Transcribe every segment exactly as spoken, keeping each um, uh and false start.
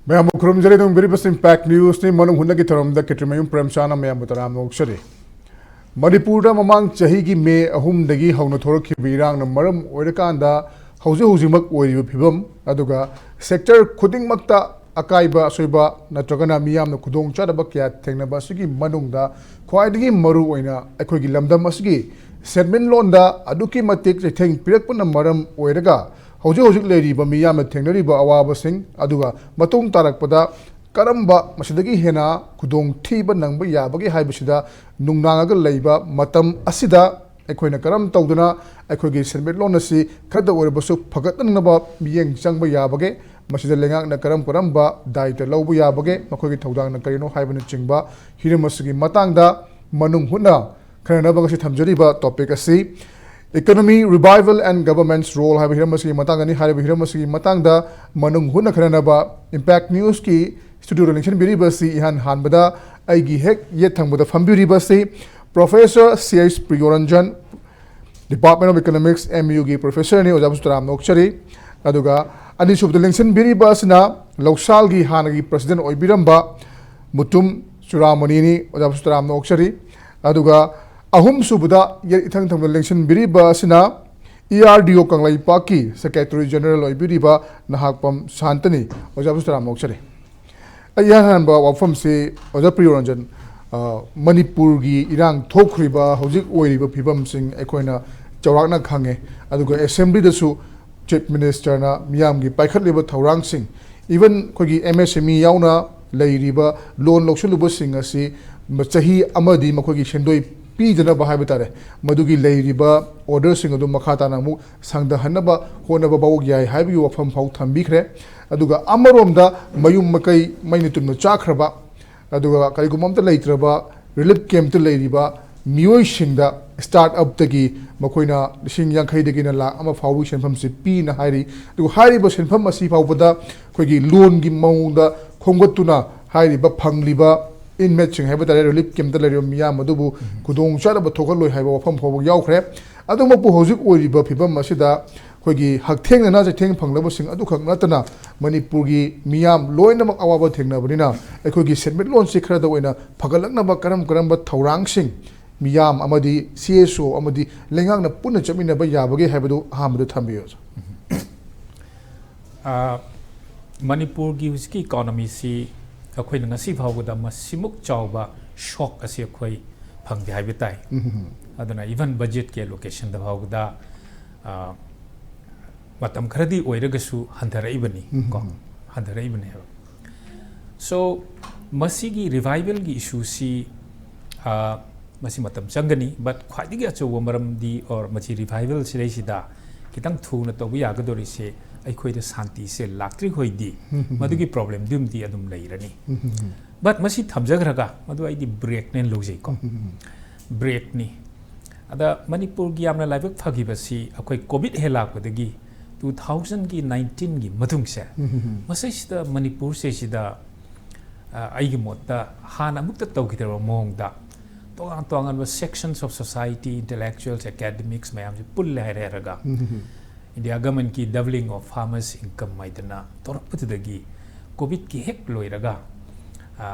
ꯃꯌꯥꯝꯕꯨ ꯈꯨꯔꯨꯝꯖꯔꯤ꯫ ꯅꯨꯡꯕꯤꯔꯤꯕꯁꯤ ꯏꯝꯄꯦꯛ ꯅ꯭ꯌꯨꯁꯅꯤ꯫ ꯃꯅꯨꯡ ꯍꯨꯠꯅꯒꯤ ꯊꯧꯔꯝꯗ ꯀꯦꯇ꯭ꯔꯤꯃꯌꯨꯝ ꯄ꯭ꯔꯦꯝꯆꯥꯟꯅ ꯃꯌꯥꯝꯕꯨ ꯇꯔꯥꯝꯅ ꯑꯣꯛꯆꯔꯤ꯫ ꯃꯅꯤꯄꯨꯔꯗ ꯃꯃꯥꯡ ꯆꯍꯤꯒꯤ ꯃꯦ ꯑꯍꯨꯝꯗꯒꯤ ꯍꯧꯅ ꯊꯣꯔꯛꯈꯤꯕ ꯏꯔꯥꯡꯅ ꯃꯔꯝ ꯑꯣꯏꯔꯀꯥꯟꯗ ꯍꯧꯖꯤꯛ ꯍꯧꯖꯤꯛꯃꯛ ꯑꯣꯏꯔꯤꯕ ꯐꯤꯕꯝ, ꯑꯗꯨꯒ ꯁꯦꯛꯇꯔ ꯈꯨꯗꯤꯡꯃꯛꯇ ꯑꯀꯥꯏꯕ ꯑꯁꯣꯏꯕ ꯅꯠꯇ꯭ꯔꯒꯅ ꯃꯤꯌꯥꯝꯅ ꯈꯨꯗꯣꯡꯆꯥꯗꯕ ꯀꯌꯥ ꯊꯦꯡꯅꯕ ꯑꯁꯤꯒꯤ ꯃꯅꯨꯡꯗ ꯈ꯭ꯋꯥꯏꯗꯒꯤ ꯃꯔꯨ ꯑꯣꯏꯅ ꯑꯩꯈꯣꯏꯒꯤ ꯂꯝꯗꯝ ꯑꯁꯤꯒꯤ ꯁꯦꯟꯃꯤꯠꯂꯣꯟꯗ ꯑꯗꯨꯛꯀꯤ ꯃꯇꯤꯛ ꯆꯩꯊꯦꯡ ꯄꯤꯔꯛꯄꯅ ꯃꯔꯝ ꯑꯣꯏꯔꯒ ꯍꯧꯖꯤꯛ ꯍꯧꯖꯤꯛ ꯂꯩꯔꯤꯕ ꯃꯤꯌꯥꯝꯅ ꯊꯦꯡꯅꯔꯤꯕ ꯑꯋꯥꯕꯁꯤꯡ, ꯑꯗꯨꯒ ꯃꯇꯨꯡ ꯇꯥꯔꯛꯄꯗ ꯀꯔꯝꯕ ꯃꯁꯤꯗꯒꯤ ꯍꯦꯟꯅ ꯈꯨꯗꯣꯡꯊꯤꯕ ꯅꯪꯕ ꯌꯥꯕꯒꯦ ꯍꯥꯏꯕꯁꯤꯗ ꯅꯨꯡꯅꯥꯡꯉꯒ ꯂꯩꯕ ꯃꯇꯝ ꯑꯁꯤꯗ ꯑꯩꯈꯣꯏꯅ ꯀꯔꯝ ꯇꯧꯗꯨꯅ ꯑꯩꯈꯣꯏꯒꯤ ꯁꯦꯟꯃꯤꯠꯂꯣꯟ ꯑꯁꯤ ꯈꯔꯗ ꯑꯣꯏꯔꯕꯁꯨ ꯐꯒꯠꯍꯟꯅꯕ ꯃꯤꯠꯌꯦꯡ ꯆꯪꯕ ꯌꯥꯕꯒꯦ, ꯃꯁꯤꯗ ꯂꯩꯉꯥꯛꯅ ꯀꯔꯝ ꯀꯔꯝꯕ ꯗꯥꯏꯇ ꯂꯧꯕ ꯌꯥꯕꯒꯦ, ꯃꯈꯣꯏꯒꯤ ꯊꯧꯗꯥꯡꯅ ꯀꯔꯤꯅꯣ ꯍꯥꯏꯕꯅꯆꯤꯡꯕ ꯍꯤꯔꯝ ꯑꯁꯤꯒꯤ ꯃꯇꯥꯡꯗ ꯃꯅꯨꯡ ꯍꯨꯠꯅ ꯈꯟꯅꯅꯕ ꯉꯁꯤ ꯊꯝꯖꯔꯤꯕ ꯇꯣꯄꯤꯛ ꯑꯁꯤ Economy Revival and Government's Role ꯍꯥꯏꯕ ꯍꯤꯔꯝ ꯑꯁꯤꯒꯤ ꯃꯇꯥꯡꯗꯅꯤ꯫ ꯍꯥꯏꯔꯤꯕ ꯍꯤꯔꯝ ꯑꯁꯤꯒꯤ ꯃꯇꯥꯡꯗ ꯃꯅꯨꯡ ꯍꯨꯠꯅ ꯈꯟꯅꯅꯕ ꯏꯝꯄꯦꯛ ꯅ꯭ꯌꯨꯁꯀꯤ ꯁ꯭ꯇꯨꯗꯤꯑꯣꯗ ꯂꯦꯡꯁꯤꯟꯕꯤꯔꯤꯕꯁꯤ ꯏꯍꯥꯟ ꯍꯥꯟꯕꯗ ꯑꯩꯒꯤ ꯍꯦꯛ ꯌꯦꯠ ꯊꯪꯕꯗ ꯐꯝꯕꯤꯔꯤꯕꯁꯤ professor C H Priyoranjan, Department of Economics, M ꯌꯨꯒꯤ ꯄ꯭ꯔꯣꯐꯦꯁꯔꯅꯤ꯫ ꯑꯣꯖꯥꯕꯨꯁꯨ ꯇꯔꯥꯝꯅ ꯑꯣꯛꯆꯔꯤ꯫ ꯑꯗꯨꯒ ꯑꯅꯤꯁꯨꯕꯗ ꯂꯦꯡꯁꯤꯟꯕꯤꯔꯤꯕ ꯑꯁꯤꯅ ꯂꯧꯁꯥꯜꯒꯤ ꯍꯥꯟꯅꯒꯤ ꯄ꯭ꯔꯁꯤꯗꯦꯟ ꯑꯣꯏꯕꯤꯔꯝꯕ ꯃꯨꯇꯨꯝ ꯆꯨꯔꯥꯃꯅꯤꯅꯤ꯫ ꯑꯣꯖꯥꯕꯨꯁꯨ ꯇꯔꯥꯝꯅ ꯑꯣꯛꯆꯔꯤ꯫ ꯑꯗꯨꯒ ꯑꯍꯨꯝꯁꯨꯕꯗ ꯌꯦꯠ ꯏꯊꯪ ꯊꯪꯕꯗ ꯂꯦꯡꯁꯤꯟꯕꯤꯔꯤꯕ ꯑꯁꯤꯅ ꯏ ꯑꯥꯔ ꯗꯤ ꯑꯣ ꯀꯪꯂꯩꯄꯥꯛꯀꯤ ꯁꯦꯀ꯭ꯔꯦꯇꯔꯤ ꯖꯦꯅꯔꯦꯜ ꯑꯣꯏꯕꯤꯔꯤꯕ ꯅꯍꯥꯛꯄꯝ ꯁꯥꯟꯇꯅꯤ꯫ ꯑꯣꯖꯥꯕꯨꯁꯨ ꯇꯔꯥꯝꯅ ꯑꯣꯛꯆꯔꯤ꯫ ꯑꯩ ꯏꯍꯥꯟ ꯍꯥꯟꯕ ꯋꯥꯐꯝꯁꯤ, ꯑꯣꯖꯥ ꯄ꯭ꯔꯤꯌꯣꯔꯟꯖꯟ, ꯑ, ꯃꯅꯤꯄꯨꯔꯒꯤ ꯏꯔꯥꯡ ꯊꯣꯛꯈ꯭ꯔꯤꯕ ꯍꯧꯖꯤꯛ ꯑꯣꯏꯔꯤꯕ ꯐꯤꯕꯝꯁꯤꯡ ꯑꯩꯈꯣꯏꯅ ꯆꯥꯎꯔꯥꯛꯅ ꯈꯪꯉꯦ꯫ ꯑꯗꯨꯒ ꯑꯦꯁꯦꯝꯕ꯭ꯂꯤꯗꯁꯨ ꯆꯤꯐ ꯃꯤꯅꯤꯁꯇꯔꯅ ꯃꯤꯌꯥꯝꯒꯤ ꯄꯥꯏꯈꯠꯂꯤꯕ ꯊꯧꯔꯥꯡꯁꯤꯡ, ꯏꯚꯟ ꯑꯩꯈꯣꯏꯒꯤ ꯑꯦꯝ ꯑꯦꯁ ꯑꯦꯝ ꯏ ꯌꯥꯎꯅ ꯂꯩꯔꯤꯕ ꯂꯣꯟ ꯂꯧꯁꯤꯜꯂꯨꯕꯁꯤꯡ ꯑꯁꯤ ꯆꯍꯤ ꯑꯃꯗꯤ ꯃꯈꯣꯏꯒꯤ ꯁꯦꯟꯗꯣꯏ ꯄꯤꯗꯅꯕ ꯍꯥꯏꯕ ꯇꯥꯔꯦ, ꯃꯗꯨꯒꯤ ꯂꯩꯔꯤꯕ ꯑꯣꯔꯗꯔꯁꯤꯡ ꯑꯗꯨ ꯃꯈꯥ ꯇꯥꯅ ꯑꯃꯨꯛ ꯁꯥꯡꯊꯍꯟꯅꯕ ꯍꯣꯠꯅꯕ ꯐꯥꯎ ꯌꯥꯏ ꯍꯥꯏꯕꯒꯤ ꯋꯥꯐꯝ ꯐꯥꯎ ꯊꯝꯕꯤꯈ꯭ꯔꯦ꯫ ꯑꯗꯨꯒ ꯑꯃꯔꯣꯝꯗ ꯃꯌꯨꯝ ꯃꯀꯩ ꯃꯩꯅ ꯇꯨꯝꯅ ꯆꯥꯈ꯭ꯔꯕ, ꯑꯗꯨꯒ ꯀꯔꯤꯒꯨꯝꯕ ꯑꯝꯇ ꯂꯩꯇ꯭ꯔꯕ ꯔꯤꯂꯤꯐ ꯀꯦꯝꯞꯇ ꯂꯩꯔꯤꯕ ꯃꯤꯑꯣꯏꯁꯤꯡꯗ ꯁ꯭ꯇꯥꯔꯠ ꯑꯞꯇꯒꯤ ꯃꯈꯣꯏꯅ ꯂꯤꯁꯤꯡ ꯌꯥꯡꯈꯩꯗꯒꯤꯅ ꯂꯥꯈ ꯑꯃ ꯐꯥꯎꯕꯒꯤ ꯁꯦꯟꯐꯝꯁꯤ ꯄꯤꯅ ꯍꯥꯏꯔꯤ꯫ ꯑꯗꯨꯒ ꯍꯥꯏꯔꯤꯕ ꯁꯦꯟꯐꯝ ꯑꯁꯤ ꯐꯥꯎꯕꯗ ꯑꯩꯈꯣꯏꯒꯤ ꯂꯣꯟꯒꯤ ꯃꯑꯣꯡꯗ ꯈꯣꯝꯒꯠꯇꯨꯅ ꯍꯥꯏꯔꯤꯕ ꯐꯪꯂꯤꯕ ꯏꯟꯃꯦꯠꯁꯤꯡ ꯍꯥꯏꯕ ꯇꯥꯔꯦ, ꯔꯤꯂꯤꯐ ꯀꯦꯝꯞꯇ ꯂꯩꯔꯤꯕ ꯃꯤꯌꯥꯝ ꯑꯗꯨꯕꯨ ꯈꯨꯗꯣꯡꯆꯥꯗꯕ ꯊꯣꯛꯍꯜꯂꯣꯏ ꯍꯥꯏꯕ ꯋꯥꯐꯝ ꯐꯥꯎꯕ ꯌꯥꯎꯈ꯭ꯔꯦ꯫ ꯑꯗꯨꯃꯛꯄꯨ ꯍꯧꯖꯤꯛ ꯑꯣꯏꯔꯤꯕ ꯐꯤꯕꯝ ꯑꯁꯤꯗ ꯑꯩꯈꯣꯏꯒꯤ ꯍꯛꯊꯦꯡꯅꯅ ꯆꯩꯊꯦꯡ ꯐꯪꯂꯕꯁꯤꯡ ꯑꯗꯨꯈꯛ ꯅꯠꯇꯅ ꯃꯅꯤꯄꯨꯔꯒꯤ ꯃꯤꯌꯥꯝ ꯂꯣꯏꯅꯃꯛ ꯑꯋꯥꯕ ꯊꯦꯡꯅꯕꯅꯤꯅ ꯑꯩꯈꯣꯏꯒꯤ ꯁꯦꯟꯃꯤꯠꯂꯣꯟꯁꯤ ꯈꯔꯗ ꯑꯣꯏꯅ ꯐꯒꯠꯂꯛꯅꯕ ꯀꯔꯝ ꯀꯔꯝꯕ ꯊꯧꯔꯥꯡꯁꯤꯡ ꯃꯤꯌꯥꯝ ꯑꯃꯗꯤ C S O ꯑꯃꯗꯤ ꯂꯩꯉꯥꯛꯅ ꯄꯨꯟꯅ ꯆꯠꯃꯤꯟꯅꯕ ꯌꯥꯕꯒꯦ ꯍꯥꯏꯕꯗꯨ ꯑꯍꯥꯟꯕꯗ ꯊꯝꯕꯤꯌꯨ꯫ ꯑ, ꯃꯅꯤꯄꯨꯔꯒꯤ ꯍꯧꯖꯤꯛꯀꯤ ꯏꯀꯣꯅꯣꯃꯤꯁꯤ ꯑꯩꯈꯣꯏꯅ ꯉꯁꯤ ꯐꯥꯎꯕꯗ ꯃꯁꯤꯃꯨꯛ ꯆꯥꯎꯕ ꯁꯣꯛ ꯑꯁꯤ ꯑꯩꯈꯣꯏ ꯐꯪꯗꯦ ꯍꯥꯏꯕ ꯇꯥꯏ꯫ ꯑꯗꯨꯅ even ꯕꯖꯦꯠꯀꯤ ꯑꯦꯂꯣꯀꯦꯁꯟꯗ ꯐꯥꯎꯕꯗ, ꯑ, ꯃꯇꯝ ꯈꯔꯗꯤ ꯑꯣꯏꯔꯒꯁꯨ ꯍꯟꯊꯔꯛꯏꯕꯅꯤ ꯀꯣ, ꯍꯟꯊꯔꯛꯏꯕꯅꯦꯕ꯫ So ꯃꯁꯤꯒꯤ ꯔꯤꯚꯥꯏꯕꯦꯜꯒꯤ ꯏꯁꯨꯁꯤ, ꯑ, ꯃꯁꯤ ꯃꯇꯝ ꯆꯪꯒꯅꯤ, but ꯈ꯭ꯋꯥꯏꯗꯒꯤ ꯑꯆꯧꯕ ꯃꯔꯝꯗꯤ or ꯃꯁꯤ ꯔꯤꯚꯥꯏꯕꯦꯜ ꯁꯤꯗꯩꯁꯤꯗ ꯈꯤꯇꯪ ꯊꯨꯅ ꯇꯧꯕ ꯌꯥꯒꯗꯧꯔꯤꯁꯦ ꯑꯩꯈꯣꯏꯗ ꯁꯥꯟꯇꯤꯁꯦ ꯂꯥꯛꯇ꯭ꯔꯤꯈꯣꯏꯗꯤ ꯃꯗꯨꯒꯤ ꯄ꯭ꯔꯣꯕ꯭ꯂꯦꯝꯗꯨꯃꯗꯤ ꯑꯗꯨꯝ ꯂꯩꯔꯅꯤ꯫ But ꯃꯁꯤ ꯊꯝꯖꯈ꯭ꯔꯒ ꯃꯗꯨ ꯑꯩꯗꯤ ꯕ꯭ꯔꯦꯛꯅꯦꯅ ꯂꯧꯖꯩꯀꯣ, ꯕ꯭ꯔꯦꯛꯅꯤ꯫ ꯑꯗ ꯃꯅꯤꯄꯨꯔꯒꯤ ꯌꯥꯝꯅ ꯂꯥꯏꯕꯛ ꯐꯈꯤꯕꯁꯤ ꯑꯩꯈꯣꯏ ꯀꯣꯚꯤꯗ ꯍꯦꯛ ꯂꯥꯛꯄꯗꯒꯤ two thousandꯒꯤ nineteenꯒꯤ ꯃꯇꯨꯡꯁꯦ ꯃꯁꯤꯁꯤꯗ ꯃꯅꯤꯄꯨꯔꯁꯦ ꯁꯤꯗ, ꯑ, ꯑꯩꯒꯤ ꯃꯣꯠꯇ ꯍꯥꯟꯅ ꯑꯃꯨꯛꯇ ꯇꯧꯈꯤꯗ꯭ꯔꯕ ꯃꯑꯣꯡꯗ ꯇꯣꯉꯥꯟ ꯇꯣꯉꯥꯟꯕ sections of society, intellectuals, academics ꯃꯌꯥꯝꯁꯦ ꯄꯨꯜꯂꯦ ꯍꯥꯏꯔꯦ ꯍꯥꯏꯔꯒ India ꯒꯃꯦꯟꯀꯤ doubling of farmers income ꯍꯥꯏꯗꯅ ꯇꯧꯔꯛꯄꯗꯨꯗꯒꯤ ꯀꯣꯚꯤꯗꯀꯤ ꯍꯦꯛ ꯂꯣꯏꯔꯒ, ꯑ,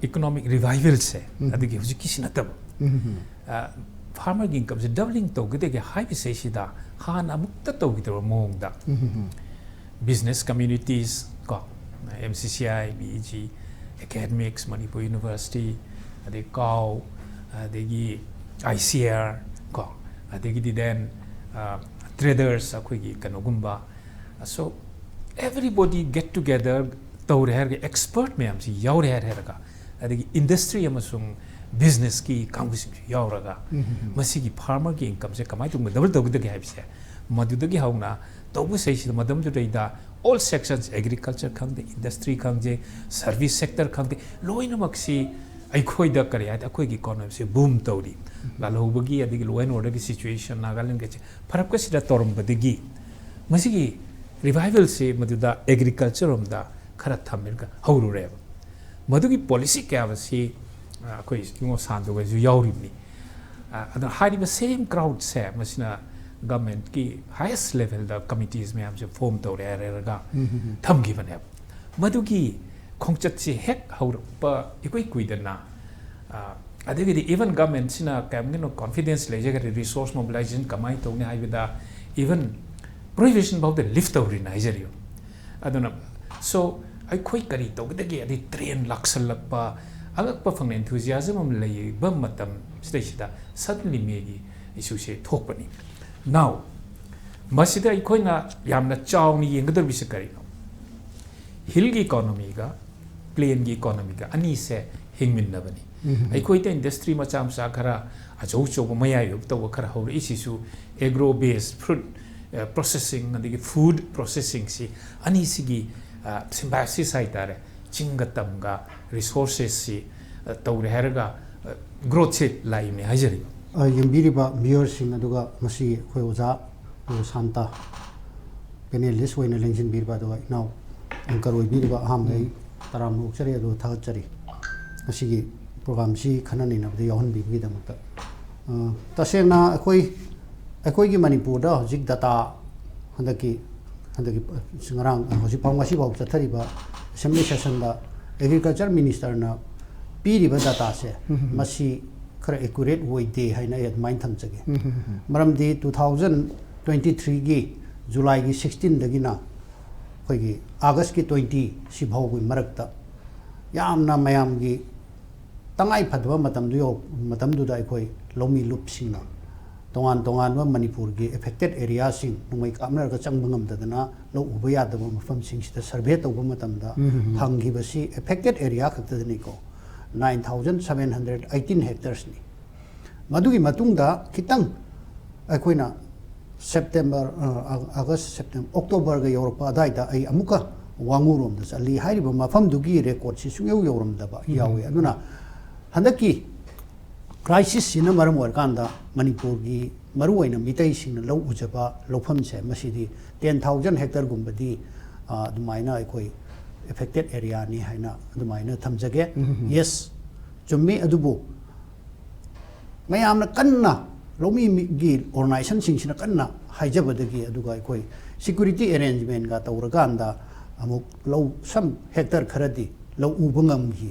ꯏꯀꯣꯅꯣꯃꯤꯛ ꯔꯤꯚꯥꯏꯕꯦꯜꯁꯦ ꯑꯗꯨꯒꯤ ꯍꯧꯖꯤꯛꯀꯤꯁꯤ ꯅꯠꯇꯕ, ꯑ, ꯐꯥꯔꯃꯔꯒꯤ ꯏꯟꯀꯝꯁꯦ ꯗꯕꯂꯤꯡ ꯇꯧꯒꯗꯒꯦ ꯍꯥꯏꯕꯁꯤꯗꯩꯁꯤꯗ ꯍꯥꯟꯅ ꯑꯃꯨꯛꯇ ꯇꯧꯈꯤꯗꯕ ꯃꯑꯣꯡꯗ business communities ꯀꯣ, M C C I, B E G, academics, Manipur University, ꯑꯗꯩ COW, ꯑꯗꯒꯤ I C R ꯀꯣ, ꯑꯗꯒꯤꯗꯤ then, ꯑ, traders ꯑꯩꯈꯣꯏꯒꯤ ꯀꯩꯅꯣꯒꯨꯝꯕ, so everybody get together ꯇꯧꯔꯦ ꯍꯥꯏꯔꯒ expert ꯃꯌꯥꯝꯁꯤ ꯌꯥꯎꯔꯦ ꯍꯥꯏꯔꯦ ꯍꯥꯏꯔꯒ, ꯑꯗꯒꯤ industry ꯑꯃꯁꯨꯡ businessꯀꯤ ꯀꯥꯡꯕꯨꯁꯤꯡꯁꯨ ꯌꯥꯎꯔꯒ ꯃꯁꯤꯒꯤ farmerꯒꯤ incomeꯁꯦ ꯀꯃꯥꯏꯅ ꯇꯧꯅ double ꯇꯧꯒꯗꯒꯦ ꯍꯥꯏꯕꯁꯦ ꯃꯗꯨꯗꯒꯤ ꯍꯧꯅ ꯇꯧꯕꯁꯩꯁꯤꯗ ꯃꯇꯝꯗꯨꯗꯩꯗ all sections, agriculture ꯈꯪꯗꯦ, industry ꯈꯪꯗꯦ, service sector ꯈꯪꯗꯦ, ꯂꯣꯏꯅꯃꯛꯁꯤ ꯑꯩꯈꯣꯏꯗ ꯀꯔꯤ ꯍꯥꯏ, ꯑꯩꯈꯣꯏꯒꯤ economyꯁꯦ boom ꯇꯧꯔꯤ꯫ ꯂꯥꯜꯍꯧꯕꯒꯤ ꯑꯗꯒꯤ law and orderꯒꯤ situation ꯅꯥꯒꯥꯂꯦꯟꯒꯁꯦ ꯐꯔꯛꯀꯁꯤꯗ ꯇꯧꯔꯝꯕꯗꯒꯤ ꯃꯁꯤꯒꯤ revivalꯁꯦ ꯃꯗꯨꯗ agriculture ꯔꯣꯝꯗ ꯈꯔ ꯊꯝꯃꯤꯔꯒ ꯍꯧꯔꯨꯔꯦꯕ꯫ ꯃꯗꯨꯒꯤ policy ꯀꯌꯥ ꯑꯁꯤ, ꯑ, ꯑꯩꯈꯣꯏ ꯏꯉꯣ ꯁꯥꯟꯗꯣꯒꯩꯁꯨ ꯌꯥꯎꯔꯤꯕꯅꯤ꯫ ꯑ, ꯑꯗꯣ ꯍꯥꯏꯔꯤꯕ same crowdꯁꯦ ꯃꯁꯤꯅ ꯒꯚꯔꯟꯃꯦꯟꯠꯀꯤ ꯍꯥꯏꯌꯦꯁ ꯂꯦꯚꯦꯜꯗ ꯀꯃꯤꯇꯤꯁ ꯃꯌꯥꯝꯁꯦ ꯐꯣꯔꯝ ꯇꯧꯔꯦ ꯍꯥꯏꯔꯒ ꯊꯝꯈꯤꯕꯅꯦꯕ꯫ ꯃꯗꯨꯒꯤ ꯈꯣꯡꯆꯠꯁꯦ ꯍꯦꯛ ꯍꯧꯔꯛꯄ ꯏꯀꯨꯏ ꯀꯨꯏꯗꯅ, ꯑ, ꯑꯗꯒꯤꯗꯤ ꯏꯚꯟ ꯒꯚꯔꯟꯃꯦꯟꯠꯁꯤꯅ ꯀꯌꯥꯝꯒꯤꯅꯣ ꯀꯣꯟꯐꯤꯗꯦꯟꯁ ꯂꯩꯖꯈ꯭ꯔꯦ, ꯔꯤꯁꯣꯔꯁ ꯃꯣꯕꯤꯂꯥꯏꯖꯦꯁꯟ ꯀꯃꯥꯏꯅ ꯇꯧꯅꯤ ꯍꯥꯏꯕꯗ ꯏꯚꯟ ꯄ꯭ꯔꯣꯍꯤꯕꯤꯁꯟ ꯐꯥꯎꯗ ꯂꯤꯐ ꯇꯧꯔꯤꯅ ꯍꯥꯏꯖꯔꯤꯕ꯫ ꯑꯗꯨꯅ, so, ꯑꯩꯈꯣꯏ ꯀꯔꯤ ꯇꯧꯒꯗꯒꯦ? ꯑꯗꯩ ꯇ꯭ꯔꯦꯟ ꯂꯥꯛꯁꯜꯂꯛꯄ, ꯑꯉꯛꯄ ꯐꯪꯅ enthusiasm ꯑꯃ ꯂꯩꯕ ꯃꯇꯝ ꯁꯤꯗꯩꯁꯤꯗ suddenly ꯃꯦꯒꯤ ꯏꯁꯨꯁꯦ ꯊꯣꯛꯄꯅꯤ꯫ Now, ꯃꯁꯤꯗ ꯑꯩꯈꯣꯏꯅ ꯌꯥꯝꯅ ꯆꯥꯎꯅ ꯌꯦꯡꯒꯗꯧꯔꯤꯁꯦ ꯀꯔꯤꯅꯣ? ꯍꯤꯜꯒꯤ ꯏꯀꯣꯅꯣꯃꯤꯒ ꯄ꯭ꯂꯦꯟꯒꯤ ꯏꯀꯣꯅꯣꯃꯤꯒ ꯑꯅꯤꯁꯦ ꯍꯤꯡꯃꯤꯟꯅꯕꯅꯤ꯫ ꯑꯩꯈꯣꯏꯗ ꯏꯟꯗꯁꯇ꯭ꯔꯤ ꯃꯆꯥ ꯃꯆꯥ ꯈꯔ, ꯑꯆꯧ ꯑꯆꯧꯕ ꯃꯌꯥꯏ ꯑꯣꯏꯕ ꯇꯧꯕ ꯈꯔ ꯍꯧꯔꯛꯏꯁꯤꯁꯨ ꯑꯦꯒ꯭ꯔꯣ ꯕꯦꯁ ꯐ꯭ꯔꯨꯠ ꯄ꯭ꯔꯣꯁꯦꯁꯤꯡ ꯑꯗꯒꯤ ꯐꯨꯗ ꯄ꯭ꯔꯣꯁꯦꯁꯤꯡꯁꯤ ꯑꯅꯤꯁꯤꯒꯤ, ꯑ, ꯁꯤꯝꯕꯥꯏꯁꯤꯁ ꯍꯥꯏꯇꯥꯔꯦ, ꯆꯤꯡꯒ ꯇꯝꯒ ꯔꯤꯁꯣꯔꯁꯦꯁꯁꯤ, ꯑ, ꯇꯧꯔꯦ ꯍꯥꯏꯔꯒ, ꯑ, ꯒ꯭ꯔꯣꯠꯁꯦ ꯂꯥꯛꯏꯕꯅꯦ ꯍꯥꯏꯖꯔꯤꯕ꯫ ꯑ, ꯌꯦꯡꯕꯤꯔꯤꯕ ꯚ꯭ꯌꯨꯋꯔꯁꯤꯡ ꯑꯗꯨꯒ ꯉꯁꯤ ꯑꯩꯈꯣꯏ ꯑꯣꯖꯥ ꯁꯥꯟꯇ ꯄꯦꯅꯦꯂꯤꯁ ꯑꯣꯏꯅ ꯂꯦꯡꯁꯤꯟꯕꯤꯔꯤꯕ, ꯑꯗꯨꯒ ꯏꯅꯥꯎ ꯑꯦꯡꯀꯔ ꯑꯣꯏꯕꯤꯔꯤꯕ ꯑꯍꯥꯟꯕꯗ ꯑꯩ ꯇꯔꯥꯝꯅ ꯑꯣꯛꯆꯔꯤ, ꯑꯗꯨꯒ ꯊꯥꯒꯠꯆꯔꯤ꯫ ꯉꯁꯤꯒꯤ ꯄ꯭ꯔꯣꯒ꯭ꯔꯥꯝꯁꯤ ꯈꯟꯅ ꯅꯩꯅꯕꯗ ꯌꯥꯎꯍꯟꯕꯤꯕꯒꯤꯗꯃꯛꯇ꯫ ꯑ, ꯇꯁꯦꯡꯅ ꯑꯩꯈꯣꯏ, ꯑꯩꯈꯣꯏꯒꯤ ꯃꯅꯤꯄꯨꯔꯗ ꯍꯧꯖꯤꯛ ꯗꯇꯥ ꯍꯟꯗꯛꯀꯤ, ꯍꯟꯗꯛꯀꯤ, ꯑ, ꯉꯔꯥꯡ, ꯑ, ꯍꯧꯖꯤꯛꯐꯥꯎ ꯉꯁꯤꯐꯥꯎ ꯆꯠꯊꯔꯤꯕ ꯑꯦꯁꯦꯝꯕ꯭ꯂꯤ ꯁꯦꯁꯟꯗ ꯑꯦꯒ꯭ꯔꯤꯀꯜꯆꯔ ꯃꯤꯅꯤꯁꯇꯔꯅ ꯄꯤꯔꯤꯕ ꯗꯇꯥꯁꯦ, ꯃꯁꯤ ꯈꯔ ꯑꯦꯀꯨꯔꯦꯠ ꯑꯣꯏꯗꯦ ꯍꯥꯏꯅ ꯑꯩ ꯑꯗꯨꯃꯥꯏꯅ ꯊꯝꯖꯒꯦ꯫ ꯃꯔꯝꯗꯤ two thousand twenty threeꯒꯤ ꯖꯨꯂꯥꯏꯒꯤ sixteenꯗꯒꯤꯅ ꯑꯩꯈꯣꯏꯒꯤ ꯑꯥꯒꯁꯀꯤ twenty ꯁꯤ ꯐꯥꯎꯕꯒꯤ ꯃꯔꯛꯇ ꯌꯥꯝꯅ ꯃꯌꯥꯝꯒꯤ ꯇꯉꯥꯏ ꯐꯗꯕ ꯃꯇꯝꯗꯨ ꯌꯧ-, ꯃꯇꯝꯗꯨꯗ ꯑꯩꯈꯣꯏ ꯂꯧꯃꯤ ꯂꯨꯞꯁꯤꯡꯅ ꯇꯣꯉꯥꯟ ꯇꯣꯉꯥꯟꯕ ꯃꯅꯤꯄꯨꯔꯒꯤ affected areaꯁꯤꯡ ꯅꯣꯡꯃꯩ ꯀꯥꯞꯅꯔꯒ ꯆꯪꯕ ꯉꯝꯗꯗꯅ ꯂꯧ ꯎꯕ ꯌꯥꯗꯕ ꯃꯐꯝꯁꯤꯡꯁꯤꯗ ꯁꯔꯚꯦ ꯇꯧꯕ ꯃꯇꯝꯗ ꯐꯪꯈꯤꯕꯁꯤ affected area ꯈꯛꯇꯗꯅꯤꯀꯣ, nine thousand seven hundred eighteen hectaresꯅꯤ꯫ ꯃꯗꯨꯒꯤ ꯃꯇꯨꯡꯗ ꯈꯤꯇꯪ ꯑꯩꯈꯣꯏꯅ ꯁꯦꯞꯇꯦꯝꯕꯔ, ꯑ, ꯑꯥꯒꯁ, ꯁꯦꯞꯇꯦꯝꯕꯔ, ꯑꯣꯛꯇꯣꯕꯔꯒ ꯌꯧꯔꯛꯄ ꯑꯗꯨꯋꯥꯏꯗ ꯑꯩ ꯑꯃꯨꯛꯀ ꯋꯥꯉꯨꯔꯣꯝꯗ ꯆꯠꯂꯤ꯫ ꯍꯥꯏꯔꯤꯕ ꯃꯐꯝꯗꯨꯒꯤ ꯔꯦꯀꯣꯔꯠꯁꯤ ꯁꯨꯡꯌꯧ ꯌꯧꯔꯝꯗꯕ ꯌꯥꯎꯏ꯫ ꯑꯗꯨꯅ ꯍꯟꯗꯛꯀꯤ ꯀ꯭ꯔꯥꯏꯁꯤꯁꯁꯤꯅ ꯃꯔꯝ ꯑꯣꯏꯔꯀꯥꯟꯗ ꯃꯅꯤꯄꯨꯔꯒꯤ ꯃꯔꯨꯑꯣꯏꯅ ꯃꯤꯇꯩꯁꯤꯡꯅ ꯂꯧ ꯎꯖꯕ ꯂꯧꯐꯝꯁꯦ, ꯃꯁꯤꯗꯤ ten thousand hectareꯒꯨꯝꯕꯗꯤ, ꯑ, ꯑꯗꯨꯃꯥꯏꯅ ꯑꯩꯈꯣꯏ affected areaꯅꯤ ꯍꯥꯏꯅ ꯑꯗꯨꯃꯥꯏꯅ ꯊꯝꯖꯒꯦ꯫ Yes, ꯆꯨꯝꯃꯤ, ꯑꯗꯨꯕꯨ ꯃꯌꯥꯝꯅ ꯀꯟꯅ ꯂꯧꯃꯤꯒꯤ ꯑꯣꯔꯒꯅꯥꯏꯖꯦꯁꯟꯁꯤꯡꯁꯤꯅ ꯀꯟꯅ ꯍꯥꯏꯖꯕꯗꯒꯤ, ꯑꯗꯨꯒ ꯑꯩꯈꯣꯏ ꯁꯤꯀ꯭ꯌꯨꯔꯤꯇꯤ ꯑꯦꯔꯦꯟꯖꯃꯦꯟꯒ ꯇꯧꯔꯀꯥꯟꯗ ꯑꯃꯨꯛ ꯂꯧ ꯁꯝ ꯍꯦꯛꯇꯔ ꯈꯔꯗꯤ ꯂꯧ ꯎꯕ ꯉꯝꯈꯤ꯫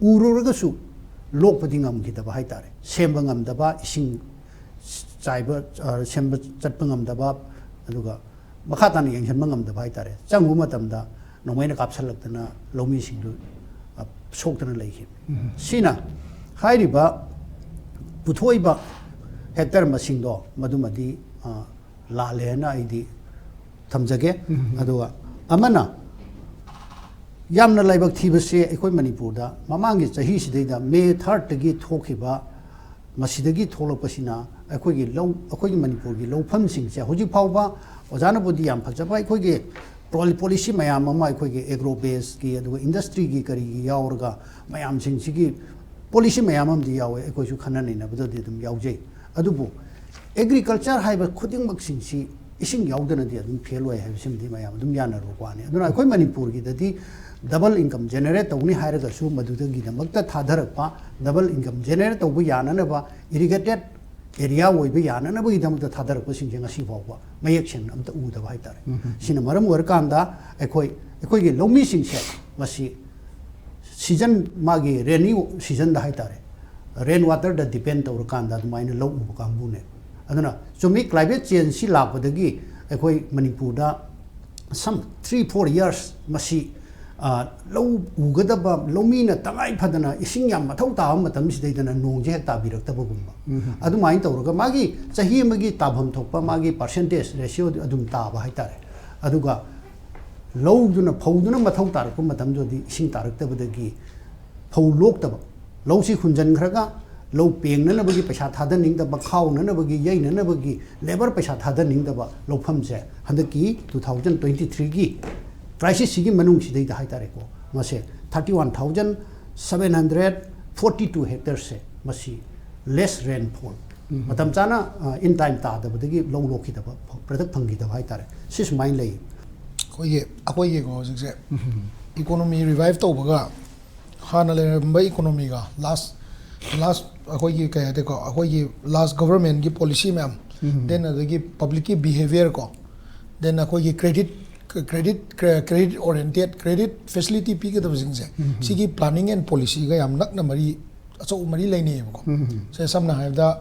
ꯎꯔꯨꯔꯒꯁꯨ ꯂꯣꯛꯄꯗꯤ ꯉꯝꯈꯤꯗꯕ ꯍꯥꯏꯇꯥꯔꯦ, ꯁꯦꯝꯕ ꯉꯝꯗꯕ, ꯏꯁꯤꯡ ꯆꯥꯏꯕ, ꯑ, ꯁꯦꯝꯕ ꯆꯠꯄ ꯉꯝꯗꯕ, ꯑꯗꯨꯒ ꯃꯈꯥ ꯇꯥꯅ ꯌꯦꯡꯁꯤꯟꯕ ꯉꯝꯗꯕ ꯍꯥꯏꯇꯥꯔꯦ꯫ ꯆꯪꯉꯨꯕ ꯃꯇꯝꯗ ꯅꯣꯡꯃꯩꯅ ꯀꯥꯞꯁꯤꯜꯂꯛꯇꯅ ꯂꯧꯃꯤꯁꯤꯡꯗꯨ, ꯑ, ꯁꯣꯛꯇꯅ ꯂꯩꯈꯤ꯫ ꯁꯤꯅ ꯍꯥꯏꯔꯤꯕ ꯄꯨꯊꯣꯛꯏꯕ ꯍꯦꯛꯇꯔ ꯃꯁꯤꯡꯗꯣ ꯃꯗꯨꯃꯗꯤ, ꯑ, ꯂꯥꯜꯂꯦ ꯍꯥꯏꯅ ꯑꯩꯗꯤ ꯊꯝꯖꯒꯦ꯫ ꯑꯗꯨꯒ ꯑꯃꯅ, ꯌꯥꯝꯅ ꯂꯥꯏꯕꯛ ꯊꯤꯕꯁꯦ, ꯑꯩꯈꯣꯏ ꯃꯅꯤꯄꯨꯔꯗ ꯃꯃꯥꯡꯒꯤ ꯆꯍꯤꯁꯤꯗꯩꯗ ꯃꯦ ꯊꯥꯔꯠꯇꯒꯤ ꯊꯣꯛꯈꯤꯕ, ꯃꯁꯤꯗꯒꯤ ꯊꯣꯛꯂꯛꯄꯁꯤꯅ ꯑꯩꯈꯣꯏꯒꯤ ꯂꯧ, ꯑꯩꯈꯣꯏꯒꯤ ꯃꯅꯤꯄꯨꯔꯒꯤ ꯂꯧꯐꯝꯁꯤꯡꯁꯦ ꯍꯧꯖꯤꯛ ꯐꯥꯎꯕ, ꯑꯣꯖꯥꯅꯕꯨꯗꯤ ꯌꯥꯝ ꯐꯖꯕ ꯑꯩꯈꯣꯏꯒꯤ ꯄꯣꯂꯤ-, ꯄꯣꯂꯤꯁꯤ ꯃꯌꯥꯝ ꯑꯃ, ꯑꯩꯈꯣꯏꯒꯤ ꯑꯦꯒ꯭ꯔꯣ ꯕꯦꯁꯀꯤ ꯑꯗꯨꯒ ꯏꯟꯗꯁꯇ꯭ꯔꯤꯒꯤ ꯀꯔꯤꯒꯤ ꯌꯥꯎꯔꯒ, ꯃꯌꯥꯝꯁꯤꯡꯁꯤꯒꯤ ꯄꯣꯂꯤꯁꯤ ꯃꯌꯥꯝ ꯑꯃꯗꯤ ꯌꯥꯎꯋꯦ, ꯑꯩꯈꯣꯏꯁꯨ ꯈꯟꯅ ꯅꯩꯅꯕꯗꯗꯤ ꯑꯗꯨꯝ ꯌꯥꯎꯖꯩ꯫ ꯑꯗꯨꯕꯨ ꯑꯦꯒ꯭ꯔꯤꯀꯜꯆꯔ ꯍꯥꯏꯕ ꯈꯨꯗꯤꯡꯃꯛꯁꯤꯡꯁꯤ ꯏꯁꯤꯡ ꯌꯥꯎꯗꯅꯗꯤ ꯑꯗꯨꯝ ꯐꯦꯜ ꯑꯣꯏ ꯍꯥꯏꯕꯁꯤꯃꯗꯤ ꯃꯌꯥꯝ ꯑꯗꯨꯝ ꯌꯥꯅꯔꯕ ꯋꯥꯅꯤ꯫ ꯑꯗꯨꯅ ꯑꯩꯈꯣꯏ ꯃꯅꯤꯄꯨꯔꯒꯤꯗꯗꯤ ꯗꯕꯜ ꯏꯟꯀꯝ ꯖꯦꯅꯦꯔꯦꯠ ꯇꯧꯅꯤ ꯍꯥꯏꯔꯒꯁꯨ, ꯃꯗꯨꯗꯒꯤꯗꯃꯛꯇ ꯊꯥꯗꯔꯛꯄ, ꯗꯕꯜ ꯏꯟꯀꯝ ꯖꯦꯅꯦꯔꯦꯠ ꯇꯧꯕ ꯌꯥꯅꯅꯕ, ꯏꯔꯤꯒꯦꯇꯦꯠ ꯑꯦꯔꯤꯌꯥ ꯑꯣꯏꯕ ꯌꯥꯅꯅꯕꯒꯤꯗꯃꯛꯇ ꯊꯥꯗꯔꯛꯄꯁꯤꯡꯁꯦ ꯉꯁꯤ ꯐꯥꯎꯕ ꯃꯌꯦꯛ ꯁꯦꯡꯅ ꯑꯝꯇ ꯎꯗꯕ ꯍꯥꯏꯇꯥꯔꯦ꯫ ꯁꯤꯅ ꯃꯔꯝ ꯑꯣꯏꯔꯀꯥꯟꯗ ꯑꯩꯈꯣꯏ, ꯑꯩꯈꯣꯏꯒꯤ ꯂꯧꯃꯤꯁꯤꯡꯁꯦ ꯃꯁꯤ ꯁꯤꯖꯟ, ꯃꯥꯒꯤ ꯔꯦꯅꯤ ꯁꯤꯖꯟꯗ ꯍꯥꯏꯇꯥꯔꯦ, ꯔꯦꯟ ꯋꯥꯇꯔꯗ ꯗꯤꯄꯦꯟ ꯇꯧꯔꯀꯥꯟꯗ ꯑꯗꯨꯃꯥꯏꯅ ꯂꯧ ꯎꯕ ꯀꯥꯡꯕꯨꯅꯦ꯫ ꯑꯗꯨꯅ ꯆꯨꯝꯃꯤ, ꯀ꯭ꯂꯥꯏꯃꯦꯠ ꯆꯦꯟꯖꯁꯤ ꯂꯥꯛꯄꯗꯒꯤ ꯑꯩꯈꯣꯏ ꯃꯅꯤꯄꯨꯔꯗ some three four years ꯃꯁꯤ, ꯑ, ꯂꯧ ꯎꯒꯗꯕ ꯂꯧꯃꯤꯅ ꯇꯉꯥꯏ ꯐꯗꯅ ꯏꯁꯤꯡ ꯌꯥꯝ ꯃꯊꯧ ꯇꯥꯕ ꯃꯇꯝꯁꯤꯗꯩꯗꯅ ꯅꯣꯡꯁꯦ ꯍꯦꯛ ꯇꯥꯕꯤꯔꯛꯇꯕꯒꯨꯝꯕ, ꯑꯗꯨꯃꯥꯏꯅ ꯇꯧꯔꯒ ꯃꯥꯒꯤ ꯆꯍꯤ ꯑꯃꯒꯤ ꯇꯥꯐꯝ ꯊꯣꯛꯄ ꯃꯥꯒꯤ ꯄꯥꯔꯁꯦꯟꯇꯦꯖ ꯔꯦꯁꯤꯌꯣ ꯑꯗꯨꯝ ꯇꯥꯕ ꯍꯥꯏꯇꯥꯔꯦ꯫ ꯑꯗꯨꯒ ꯂꯧꯗꯨꯅ, ꯐꯧꯗꯨꯅ ꯃꯊꯧ ꯇꯥꯔꯛꯄ ꯃꯇꯝꯗꯨꯗꯗꯤ ꯏꯁꯤꯡ ꯇꯥꯔꯛꯇꯕꯗꯒꯤ ꯐꯧ ꯂꯣꯛꯇꯕ, ꯂꯧꯁꯤ ꯍꯨꯟꯖꯟꯈ꯭ꯔꯒ ꯂꯧ ꯄꯦꯡꯅꯅꯕꯒꯤ ꯄꯩꯁꯥ ꯊꯥꯗꯅꯤꯡꯗꯕ, ꯈꯥꯎꯅꯅꯕꯒꯤ, ꯌꯩꯅꯅꯕꯒꯤ ꯂꯦꯕꯔ ꯄꯩꯁꯥ ꯊꯥꯗꯅꯤꯡꯗꯕ ꯂꯧꯐꯝꯁꯦ ꯍꯟꯗꯛꯀꯤ two thousand twenty threeꯒꯤ ꯀ꯭ꯔꯥꯏꯁꯤꯁꯁꯤꯒꯤ ꯃꯅꯨꯡꯁꯤꯗꯩꯗ ꯍꯥꯏꯇꯥꯔꯦꯀꯣ, ꯃꯁꯦ thirty one thousand seven hundred forty two hectaresꯁꯦ ꯃꯁꯤ less rainfall, ꯃꯇꯝ ꯆꯥꯅ, ꯑ, in time ꯇꯥꯗꯕꯗꯒꯤ ꯂꯧ ꯂꯣꯛꯈꯤꯗꯕ, ꯄ꯭ꯔꯗꯛ ꯐꯪꯈꯤꯗꯕ ꯍꯥꯏꯇꯥꯔꯦ, ꯁꯤ ꯁꯨꯃꯥꯏꯅ ꯂꯩ꯫ ꯑꯩꯈꯣꯏꯒꯤ, ꯑꯩꯈꯣꯏꯒꯤꯀꯣ ꯍꯧꯖꯤꯛꯁꯦ ꯏꯀꯣꯅꯣꯃꯤ ꯔꯤꯚꯥꯏꯚ ꯇꯧꯕꯒ ꯍꯥꯟꯅ ꯂꯩꯔꯝꯕ ꯏꯀꯣꯅꯣꯃꯤꯒ ꯂꯥꯁ ꯂꯥꯁ ꯑꯩꯈꯣꯏꯒꯤ ꯀꯩ ꯍꯥꯏꯇꯥꯔꯦꯀꯣ, ꯑꯩꯈꯣꯏꯒꯤ ꯂꯥꯁ ꯒꯣꯕꯔꯃꯦꯟꯒꯤ ꯄꯣꯂꯤꯁꯤ ꯃꯌꯥꯝ, ꯗꯦꯟ ꯑꯗꯒꯤ ꯄꯕ꯭ꯂꯤꯛꯀꯤ ꯕꯤꯍꯦꯕꯤꯌꯔ ꯀꯣ, ꯗꯦꯟ ꯑꯩꯈꯣꯏꯒꯤ credit, credit, credit oriented, credit facility ꯄꯤꯒꯗꯕꯁꯤꯡꯁꯦ, ꯁꯤꯒꯤ ꯄ꯭ꯂꯥꯅꯤꯡ ꯑꯦꯟ ꯄꯣꯂꯤꯁꯤꯒ ꯌꯥꯝ ꯅꯛꯅ ꯃꯔꯤ, ꯑꯆꯧꯕ ꯃꯔꯤ ꯂꯩꯅꯩꯌꯦꯕꯀꯣ꯫ ꯁꯦ, ꯁꯝꯅ ꯍꯥꯏꯔꯕꯗ,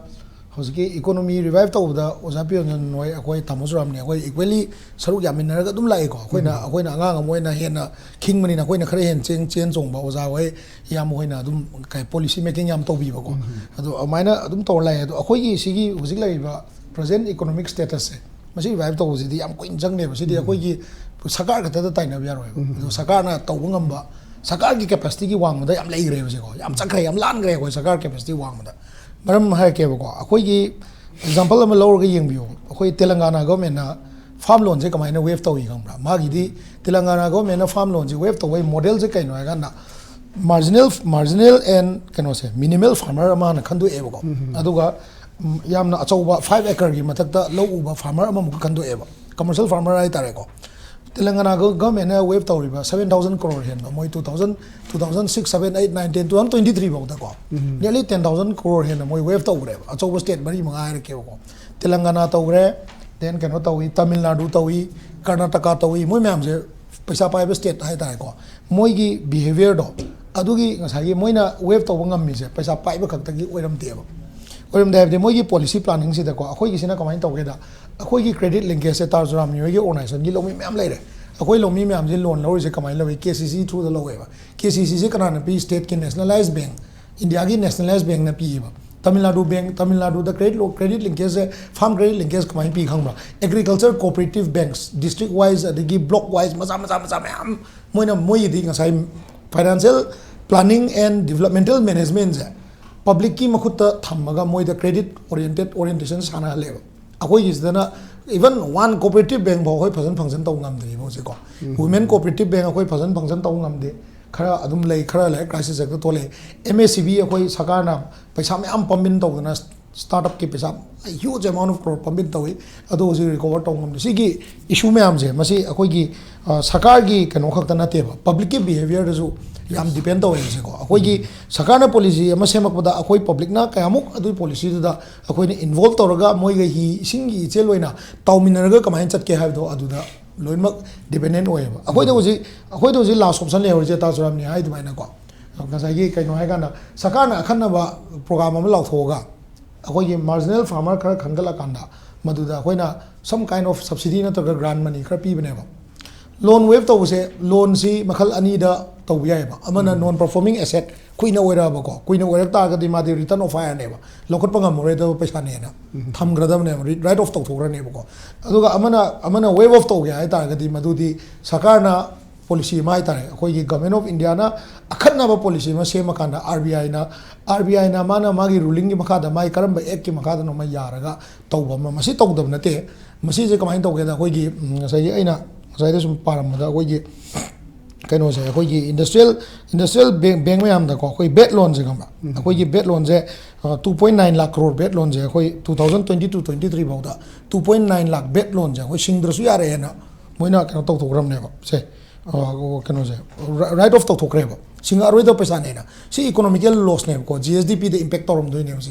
ꯍꯧꯖꯤꯛꯀꯤ ꯏꯀꯣꯅꯣꯃꯤ ꯔꯤꯚꯥꯏꯚ ꯇꯧꯕꯗ ꯑꯣꯖꯥ ꯄꯤꯌꯣꯟꯖꯟ ꯍꯣꯏ, ꯑꯩꯈꯣꯏ ꯇꯥꯃꯣ ꯆꯨꯔꯥꯝꯅꯤ, ꯑꯩꯈꯣꯏ ꯏꯀ꯭ꯋꯦꯂꯤ ꯁꯔꯨꯛ ꯌꯥꯃꯤꯟꯅꯔꯒ ꯑꯗꯨꯝ ꯂꯥꯛꯑꯦꯀꯣ꯫ ꯑꯩꯈꯣꯏꯅ, ꯑꯩꯈꯣꯏꯅ ꯑꯉꯥꯡ ꯑꯃ ꯑꯣꯏꯅ ꯍꯦꯟꯅ ꯈꯤꯡꯕꯅꯤꯅ, ꯑꯩꯈꯣꯏꯅ ꯈꯔ ꯍꯦꯟꯅ ꯆꯦꯟ, ꯆꯦꯟ ꯆꯣꯡꯕ ꯑꯣꯖꯥ ꯍꯣꯏ, ꯏꯌꯥꯝꯕ ꯍꯣꯏꯅ ꯑꯗꯨꯝ ꯀꯩ, ꯄꯣꯂꯤꯁꯤ ꯃꯦꯀꯤꯡ ꯌꯥꯝ ꯇꯧꯕꯤꯕꯀꯣ꯫ ꯑꯗꯣ ꯑꯗꯨꯃꯥꯏꯅ ꯑꯗꯨꯝ ꯇꯧꯔ ꯂꯥꯛꯑꯦ꯫ ꯑꯗꯣ ꯑꯩꯈꯣꯏꯒꯤ ꯁꯤꯒꯤ ꯍꯧꯖꯤꯛ ꯂꯩꯔꯤꯕ ꯄ꯭ꯔꯖꯦꯟ ꯏꯀꯣꯅꯣꯃꯤꯛ ꯁ꯭ꯇꯦꯇꯁꯁꯦ, ꯃꯁꯤ ꯔꯤꯚꯥꯏꯚ ꯇꯧꯕꯁꯤꯗꯤ ꯌꯥꯝ ꯀꯨꯏꯅ ꯆꯪꯅꯦꯕ꯫ ꯁꯤꯗꯤ ꯑꯩꯈꯣꯏꯒꯤ ꯁꯔꯀꯥꯔ ꯈꯛꯇꯗ ꯇꯥꯏꯅꯕ ꯌꯥꯔꯣꯏꯕ꯫ ꯑꯗꯣ ꯁꯔꯀꯥꯔꯅ ꯇꯧꯕ ꯉꯝꯕ, ꯁꯔꯀꯥꯔꯒꯤ ꯀꯦꯄꯥꯁꯤꯇꯤꯒꯤ ꯋꯥꯡꯃꯗ ꯌꯥꯝ ꯂꯩꯈ꯭ꯔꯦꯕ ꯁꯤꯀꯣ꯫ ꯌꯥꯝ ꯆꯠꯈ꯭ꯔꯦ, ꯌꯥꯝ ꯂꯥꯟꯈ꯭ꯔꯦ ꯑꯩꯈꯣꯏ ꯁꯔꯀꯥꯔ ꯀꯦꯄꯥꯁꯤꯇꯤ ꯋꯥꯡꯃꯗ꯫ ꯃꯔꯝ ꯍꯥꯏꯔꯛꯀꯦꯕꯀꯣ, ꯑꯩꯈꯣꯏꯒꯤ ꯑꯦꯛꯖꯥꯝꯄꯜ ꯑꯃ ꯂꯧꯔꯒ ꯌꯦꯡꯕꯤꯌꯣ꯫ ꯑꯩꯈꯣꯏ ꯇꯦꯂꯪꯒꯥꯅꯥ ꯒꯣꯔꯃꯦꯟꯅ ꯐꯥꯔꯝ ꯂꯣꯟꯁꯦ ꯀꯃꯥꯏꯅ ꯋꯦꯞ ꯇꯧꯏ ꯈꯪꯕ꯭ꯔꯥ? ꯃꯥꯒꯤꯗꯤ ꯇꯦꯂꯪꯒꯥꯅꯥ ꯒꯣꯔꯃꯦꯟꯅ ꯐꯥꯔꯝ ꯂꯣꯟꯁꯦ ꯋꯦꯞ ꯇꯧꯕꯒꯤ ꯃꯣꯗꯦꯜꯁꯦ ꯀꯩꯅꯣ ꯍꯥꯏꯀꯥꯟꯗ, ꯃꯥꯔꯖꯤꯅꯦꯜ, ꯃꯥꯔꯖꯤꯅꯦꯜ ꯑꯦꯟ ꯀꯩꯅꯣꯁꯦ, ꯃꯤꯅꯤꯃꯦꯜ ꯐꯥꯔꯃꯔ ꯑꯃ ꯍꯥꯟꯅ ꯈꯟꯗꯣꯛꯑꯦꯕꯀꯣ꯫ ꯑꯗꯨꯒ ꯎꯝ, ꯌꯥꯝꯅ ꯑꯆꯧꯕ ꯐꯥꯏꯚ ꯑꯦꯀꯔꯒꯤ ꯃꯊꯛꯇ ꯂꯧ ꯎꯕ ꯐꯥꯔꯃꯔ ꯑꯃꯃꯨꯛꯀ ꯈꯟꯗꯣꯛꯑꯦꯕ, ꯀꯃꯔꯁꯤꯌꯦꯜ ꯐꯥꯔꯃꯔ ꯍꯥꯏꯇꯥꯔꯦꯀꯣ꯫ ꯇꯦꯂꯪꯒꯥꯅꯥ ꯒ-, ꯒꯚꯔꯟꯃꯦꯟꯠꯅ ꯋꯦꯕ ꯇꯧꯔꯤꯕ seven thousand crore ꯍꯦꯟꯕ, ꯃꯣꯏ two thousand, two thousand six, seven, eight, nine, ten, two thousand twenty three ꯐꯥꯎꯗꯀꯣ, ꯎꯝ, nearly ten thousand crore ꯍꯦꯟꯅ ꯃꯣꯏ ꯋꯦꯕ ꯇꯧꯈ꯭ꯔꯦꯕ꯫ ꯑꯆꯧꯕ state ꯃꯔꯤ ꯃꯉꯥ ꯍꯥꯏꯔꯛꯀꯦꯕꯀꯣ, ꯇꯦꯂꯪꯒꯥꯅꯥ ꯇꯧꯈ꯭ꯔꯦ, then ꯀꯩꯅꯣ ꯇꯧꯏ, ꯇꯥꯃꯤꯜ ꯅꯥꯗꯨ ꯇꯧꯏ, ꯀꯔꯅꯥꯇꯀꯥ ꯇꯧꯏ, ꯃꯣꯏ ꯃꯌꯥꯝꯁꯦ ꯄꯩꯁꯥ ꯄꯥꯏꯕ state ꯍꯥꯏꯇꯥꯔꯦꯀꯣ꯫ ꯃꯣꯏꯒꯤ behaviour ꯗꯣ, ꯑꯗꯨꯒꯤ ꯉꯁꯥꯏꯒꯤ ꯃꯣꯏꯅ ꯋꯦꯕ ꯇꯧꯕ ꯉꯝꯃꯤꯁꯦ ꯄꯩꯁꯥ ꯄꯥꯏꯕ ꯈꯛꯇꯒꯤ ꯑꯣꯏꯔꯝꯗꯦꯕ꯫ ꯑꯣꯏꯔꯝꯗꯦ ꯍꯥꯏꯕꯗꯤ, ꯃꯣꯏꯒꯤ policy planning ꯁꯤꯗꯀꯣ, ꯑꯩꯈꯣꯏꯒꯤꯁꯤꯅ ꯀꯃꯥꯏꯅ ꯇꯧꯒꯦꯗ, ꯑꯩꯈꯣꯏꯒꯤ credit linkage ꯁꯦ, ꯇꯥꯔ ꯆꯨꯔꯥꯃꯅꯤ ꯍꯣꯏꯒꯤ organization ꯒꯤ ꯂꯧꯃꯤ ꯃꯌꯥꯝ ꯂꯩꯔꯦ꯫ ꯑꯩꯈꯣꯏ ꯂꯧꯃꯤ ꯃꯌꯥꯝꯁꯦ loan ꯂꯧꯔꯤꯁꯦ ꯀꯃꯥꯏꯅ ꯂꯧꯏ? K C C through ꯗ ꯂꯧꯋꯦꯕ꯫ K C C ꯁꯦ ꯀꯅꯥꯅ ꯄꯤ? State ꯀꯤ nationalized bank, ꯏꯟꯗꯤꯌꯥꯒꯤ nationalized bank ꯅ ꯄꯤꯌꯦꯕ꯫ ꯇꯥꯃꯤꯜ ꯅꯥꯗꯨ bank, ꯇꯥꯃꯤꯜ ꯅꯥꯗꯨꯗ credit lo-, credit linkage ꯁꯦ, farm credit linkage ꯀꯃꯥꯏꯅ ꯄꯤ ꯈꯪꯕ꯭ꯔꯥ? Agriculture cooperative banks, district wise ꯑꯗꯒꯤ block wise ꯃꯆꯥ ꯃꯆꯥ ꯃꯆꯥ ꯃꯌꯥꯝ, ꯃꯣꯏꯅ, ꯃꯣꯏꯒꯤꯗꯤ ꯉꯁꯥꯏ financial planning and developmental management say public ꯀꯤ ꯃꯈꯨꯠꯇ ꯊꯝꯃꯒ ꯃꯣꯏꯗ credit oriented orientation ꯁꯥꯟꯅꯍꯜꯂꯦꯕ꯫ ꯑꯩꯈꯣꯏꯒꯤꯁꯤꯗꯅ even one cooperative bank ꯐꯥꯎ ꯑꯩꯈꯣꯏ ꯐꯖꯅ function ꯇꯧ ꯉꯝꯗ꯭ꯔꯤꯕ ꯍꯧꯖꯤꯛꯀꯣ꯫ ꯎꯝ꯫ Women cooperative bank ꯑꯩꯈꯣꯏ ꯐꯖꯅ function ꯇꯧ ꯉꯝꯗꯦ꯫ ꯈꯔ ꯑꯗꯨꯝ ꯂꯩ, ꯈꯔ ꯂꯩ, crisis ꯍꯦꯛꯇ ꯊꯣꯛꯂꯛꯑꯦ꯫ M S C B ꯑꯩꯈꯣꯏ ꯁꯔꯀꯥꯔꯅ ꯄꯩꯁꯥ ꯃꯌꯥꯝ pump in ꯇꯧꯗꯅ ꯁ꯭ꯇꯥꯔꯠ ꯑꯞꯀꯤ ꯄꯩꯁꯥ huge amount of crore ꯄꯝꯕꯤꯠ ꯇꯧꯏ꯫ ꯑꯗꯣ ꯍꯧꯖꯤꯛ ꯔꯤꯀꯣꯚꯔ ꯇꯧꯕ ꯉꯝꯗꯦ꯫ ꯁꯤꯒꯤ ꯏꯁꯨ ꯃꯌꯥꯝꯁꯦ ꯃꯁꯤ ꯑꯩꯈꯣꯏꯒꯤ ꯁꯔꯀꯥꯔꯒꯤ ꯀꯩꯅꯣ ꯈꯛꯇ ꯅꯠꯇꯦꯕ, ꯄꯕ꯭ꯂꯤꯛꯀꯤ ꯕꯤꯍꯦꯕꯤꯌꯔꯗꯁꯨ ꯌꯥꯝ ꯗꯤꯄꯦꯟ ꯇꯧꯋꯦ ꯃꯁꯤꯀꯣ꯫ ꯑꯩꯈꯣꯏꯒꯤ ꯁꯔꯀꯥꯔꯅ ꯄꯣꯂꯤꯁꯤ ꯑꯃ ꯁꯦꯝꯃꯛꯄꯗ ꯑꯩꯈꯣꯏ ꯄꯕ꯭ꯂꯤꯛꯅ ꯀꯌꯥꯃꯨꯛ ꯑꯗꯨꯒꯤ ꯄꯣꯂꯤꯁꯤꯗꯨꯗ ꯑꯩꯈꯣꯏꯅ ꯏꯟꯚꯣꯜꯕ ꯇꯧꯔꯒ ꯃꯣꯏꯒ ꯍꯤ ꯏꯁꯤꯡꯒꯤ ꯏꯆꯦꯜ ꯑꯣꯏꯅ ꯇꯥꯎꯃꯤꯟꯅꯔꯒ ꯀꯃꯥꯏꯅ ꯆꯠꯀꯦ ꯍꯥꯏꯕꯗꯣ ꯑꯗꯨꯗ ꯂꯣꯏꯅꯃꯛ ꯗꯤꯄꯦꯟꯗꯦꯟ ꯑꯣꯏꯌꯦꯕ꯫ ꯑꯩꯈꯣꯏꯗ ꯍꯧꯖꯤꯛ ꯑꯩꯈꯣꯏꯗ ꯍꯧꯖꯤꯛ ꯂꯥꯁ ꯑꯣꯞꯁꯟ ꯂꯩꯍꯧꯔꯤꯁꯦ ꯇꯥꯖꯨꯔꯥꯝꯅꯤ ꯍꯥꯏ ꯑꯗꯨꯃꯥꯏꯅꯀꯣ꯫ ꯉꯁꯥꯏꯒꯤ ꯀꯩꯅꯣ ꯍꯥꯏꯀꯥꯟꯗ ꯁꯔꯀꯥꯔꯅ ꯑꯈꯟꯅꯕ ꯄ꯭ꯔꯣꯒ꯭ꯔꯥꯝ ꯑꯃ ꯂꯥꯎꯊꯣꯛꯑꯒ ꯑꯩꯈꯣꯏꯒꯤ ꯃꯥꯔꯖꯤꯅꯦꯜ ꯐꯥꯔꯃꯔ ꯈꯔ ꯈꯟꯒꯠꯂꯀꯥꯟꯗ ꯃꯗꯨꯗ ꯑꯩꯈꯣꯏꯅ some kind of subsidy ꯅꯠꯇ꯭ꯔꯒ ꯒ꯭ꯔꯥꯟ ꯃꯅꯤ ꯈꯔ ꯄꯤꯕꯅꯦꯕ꯫ ꯂꯣꯟ ꯋꯦꯕ ꯇꯧꯕꯁꯦ ꯂꯣꯟꯁꯤ ꯃꯈꯜ ꯑꯅꯤꯗ ꯇꯧꯕ ꯌꯥꯏꯑꯕ꯫ ꯑꯃꯅ ꯅꯣꯟ ꯄꯔꯐꯣꯔꯃꯤꯡ ꯑꯦꯁꯦꯠ ꯀꯨꯏꯅ ꯑꯣꯏꯔꯛꯑꯕꯀꯣ, ꯀꯨꯏꯅ ꯑꯣꯏꯔꯛ ꯇꯥꯔꯒꯗꯤ ꯃꯥꯗꯤ ꯔꯤꯇꯔꯟ ꯑꯣꯐ ꯍꯥꯏꯌꯔꯅꯦꯕ, ꯂꯧꯈꯠꯄ ꯉꯝꯃꯔꯣꯏꯗꯕ ꯄꯩꯁꯥꯅꯦꯅ ꯊꯝꯈ꯭ꯔꯗꯕꯅꯦꯕ, ꯔꯥꯏꯠ ꯑꯣꯐ ꯇꯧꯊꯣꯛꯈ꯭ꯔꯅꯦꯕꯀꯣ꯫ ꯑꯗꯨꯒ ꯑꯃꯅ ꯑꯃꯅ ꯋꯦꯕ ꯑꯣꯐ ꯇꯧꯒꯦ ꯍꯥꯏ ꯇꯥꯔꯒꯗꯤ ꯃꯗꯨꯗꯤ ꯁꯔꯀꯥꯔꯅ ꯄꯣꯂꯤꯁꯤ ꯑꯃ ꯍꯥꯏ ꯇꯥꯔꯦ, ꯑꯩꯈꯣꯏꯒꯤ ꯒꯚꯔꯟꯃꯦꯟ ꯑꯣꯐ ꯏꯟꯗꯤꯌꯥꯅ ꯑꯈꯟꯅꯕ ꯄꯣꯂꯤꯁꯤ ꯑꯃ ꯁꯦꯝꯃꯀꯥꯟꯗ ꯑꯥꯔ ꯕꯤ ꯑꯥꯏꯅ ꯑꯥꯔ ꯕꯤ ꯑꯥꯏꯅ ꯃꯥꯅ ꯃꯥꯒꯤ ꯔꯨꯂꯤꯡꯒꯤ ꯃꯈꯥꯗ ꯃꯥꯒꯤ ꯀꯔꯝꯕ ꯑꯦꯛꯀꯤ ꯃꯈꯥꯗꯅꯣ ꯑꯃ ꯌꯥꯔꯒ ꯇꯧꯕ ꯑꯃ, ꯃꯁꯤ ꯇꯧꯗꯕ ꯅꯠꯇꯦ꯫ ꯃꯁꯤꯁꯦ ꯀꯃꯥꯏꯅ ꯇꯧꯒꯦꯗ ꯑꯩꯈꯣꯏꯒꯤ ꯎꯝ, ꯉꯁꯥꯏꯒꯤ ꯑꯩꯅ ꯉꯁꯥꯏꯗ ꯁꯨꯝ ꯄꯥꯔꯝꯕꯗ ꯑꯩꯈꯣꯏꯒꯤ ꯀꯩꯅꯣꯁꯦ, ꯑꯩꯈꯣꯏꯒꯤ ꯏꯟꯗꯁꯇ꯭ꯔꯤꯌꯦꯜ ꯏꯟꯗꯁꯇ꯭ꯔꯤꯌꯦꯜ ꯕꯦꯡ ꯕꯦꯡ ꯃꯌꯥꯝꯗꯀꯣ ꯑꯩꯈꯣꯏ ꯕꯦꯠ ꯂꯣꯟꯁꯦ ꯈꯪꯕ꯭ꯔꯥ? ꯑꯩꯈꯣꯏꯒꯤ ꯕꯦꯠ ꯂꯣꯟꯁꯦ ꯇꯨ ꯄꯣꯏꯟ ꯅꯥꯏꯟ ꯂꯥꯛ ꯀ꯭ꯔꯣꯔ ꯕꯦꯠ ꯂꯣꯟꯁꯦ ꯑꯩꯈꯣꯏ two thousand twenty two twenty three ꯐꯥꯎꯗ ꯇꯨ ꯄꯣꯏꯟ ꯅꯥꯏꯟ ꯂꯥꯛ ꯕꯦꯠ ꯂꯣꯟꯁꯦ ꯑꯩꯈꯣꯏ ꯁꯤꯡꯗ꯭ꯔꯁꯨ ꯌꯥꯔꯦꯅ ꯃꯣꯏꯅ ꯀꯩꯅꯣ ꯇꯧꯊꯣꯛꯈ꯭ꯔꯕꯅꯦꯕ꯫ ꯁꯦ ꯑ, ꯀꯩꯅꯣꯁꯦ ꯔꯥꯏꯠ ꯑꯣꯐ ꯇꯧꯊꯣꯛꯈ꯭ꯔꯦꯕ, ꯁꯤꯡꯉꯛꯑꯔꯣꯏꯗꯕ ꯄꯩꯁꯥꯅꯦꯅ꯫ ꯁꯤ ꯏꯀꯣꯅꯣꯃꯤꯀꯦꯜ ꯂꯣꯁꯅꯦꯕꯀꯣ, ꯖꯤ ꯑꯦꯁ ꯗꯤ ꯄꯤꯗ ꯏꯝꯄꯦꯛ ꯇꯧꯔꯝꯗꯣꯏꯅꯦꯕ ꯁꯤ꯫